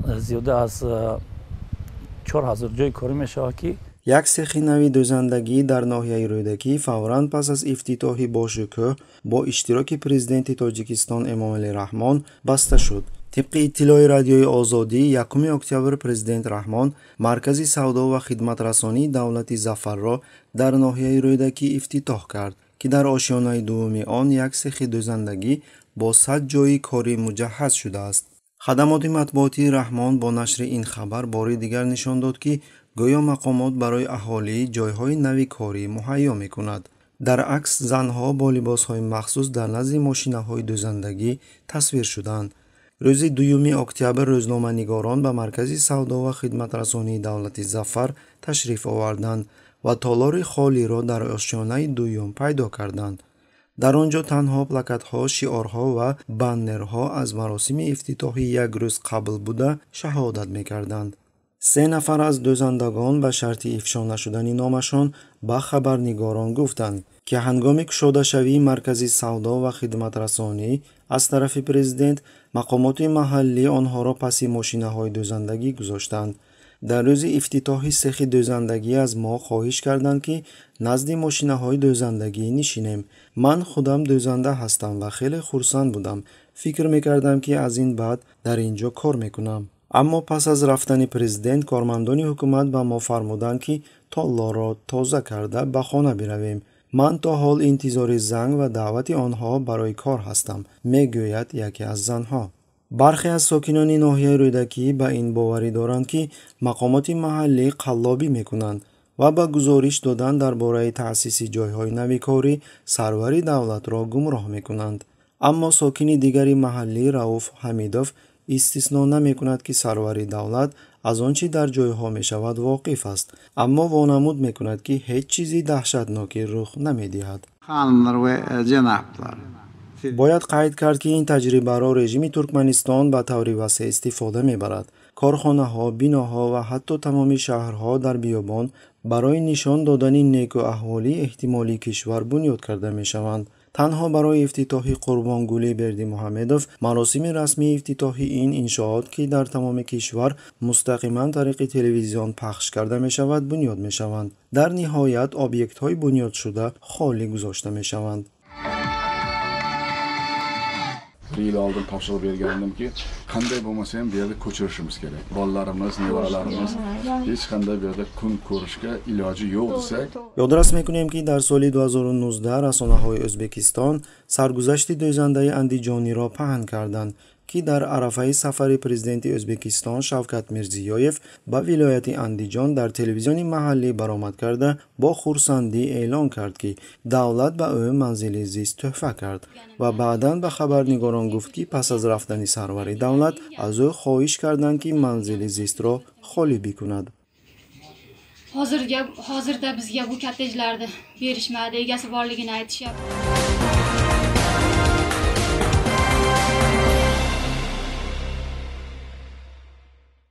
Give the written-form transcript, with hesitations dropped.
Зиёда аз 4000 ҷойи корӣ мешавад, ки Як сехи нави дӯзандагӣ дар ноҳияи Рӯдакӣ фавран пас аз ифтитоҳи бошукӯҳ бо иштироки президенти Тоҷикистон Эмомалӣ Раҳмон баста шуд. Тибқи иттилои Радиои Озодӣ, 1 октябр президент Раҳмон маркази савдо ва хидматрасонии давлати Зафарро дар ноҳияи Рӯдакӣ ифтитоҳ кард, ки дар ошёнаи дуввуми он як сехи дӯзандагӣ бо 100 ҷойи корӣ муҷаҳҳаз шудааст. Хадамоти матбуотии Раҳмон бо нашри ин хабар бори дигар нишон дод, ки гӯё мақомот барои аҳолӣ ҷойҳои нави корӣ муҳайё мекунад. Дар акс занҳо бо либосҳои махсус дар назди мошинаҳои дӯзандагӣ тасвир шуданд. Рӯзи 2 октябр рӯзноманигорон ба маркази савдо ва хидматрасонии давлати Зафар ташриф оварданд ва толори холиро дар ошёнаи дуюм пайдо карданд. Дар он ҷо танҳо плакатҳо, шиорҳо ва баннерҳо аз маросими ифтитоҳи як рӯз қабл буда шаҳодат мекарданд. Се нафар аз дӯзандагон ба шарти ифшо нашудани номашон ба хабарнигорон гуфтанд, ки ҳангоми кушодашавии маркази савдо ва хидматрасонӣ аз тарафи президент мақомоти маҳаллӣ онҳоро паси мошинаҳои дӯзандагӣ гузоштанд. Дар рӯзи ифтитоҳи сехи дӯзандагӣ аз мо хоҳиш карданд, ки назди мошинаҳои дӯзандагӣ нишинем. Ман худам дӯзанда ҳастам ва хеле хурсанд будам. Фикр мекардам, ки аз ин баъд дар ин ҷо кор мекунам. Аммо пас аз рафтани президент кормандони ҳукумат ба мо фармуданд, ки толорро тоза карда ба хона биравем. Ман то ҳол интизори занг ва даъвати онҳо барои кор ҳастам, мегӯяд яке аз занҳо. Бархе аз сокинони ноҳияи Рӯдакӣ ба ин боварӣ доранд, ки мақомоти маҳаллӣ қаллобӣ мекунанд ва ба гузориш додан дар бораи таъсиси ҷойҳои нави корӣ сарвари давлатро гумроҳ мекунанд. Аммо сокини дигари маҳаллӣ Рауф Ҳамидов истисно намекунад, ки сарвари давлат аз он чӣ дар ҷойҳо мешавад воқиф аст, аммо вонамуд мекунад, ки ҳеҷ чизи даҳшатноке рух намедиҳад. Бояд қайд кард, ки ин таҷрибаро режими Туркманистон ба таври васеъ истифода мебарад. Корхонаҳо, биноҳо ва ҳатто тамоми шаҳрҳо дар биёбон барои нишон додани некӯаҳволии эҳтимолии кишвар бунёд карда мешаванд. Танҳо барои ифтитоҳи Қурбонгулӣ Бердимуҳаммедов маросими расмии ифтитоҳи ин иншоот, ки дар тамоми кишвар мустақиман тариқи телевизион пахш карда мешавад, бунёд мешаванд. Дар ниҳоят объектҳои бунёдшуда холӣ гузошта мешаванд. Bir yil oldin topshiriq bergandimki, qanday bo'lmasa ham bu yerda ko'chirishimiz kerak. Bolalarimiz, nevaralarimiz hech qanday bu yerda kun ko'rishga iloji yo'q desak. Ёдрас мекунем, ки дар соли 2019 расонаҳои Ӯзбекистон саргузашти дӯзандаи андиҷониро паҳн карданд, ки дар арафаи сафари президенти Ӯзбекистон Шавкат Мирзиёев ба вилояти Андиҷон дар телевизиони маҳаллӣ баромад карда бо хурсандӣ эълон кард, ки давлат ба ӯ манзили зист тӯҳфа кард ва баъдан ба хабарнигорон гуфт, ки пас аз рафтани сарвари давлат аз ӯ хоҳиш карданд, ки манзили зистро холӣ бикунад. Hozirda bizga bu kottejlarni berishmadi, egasi borligini aytishyapti.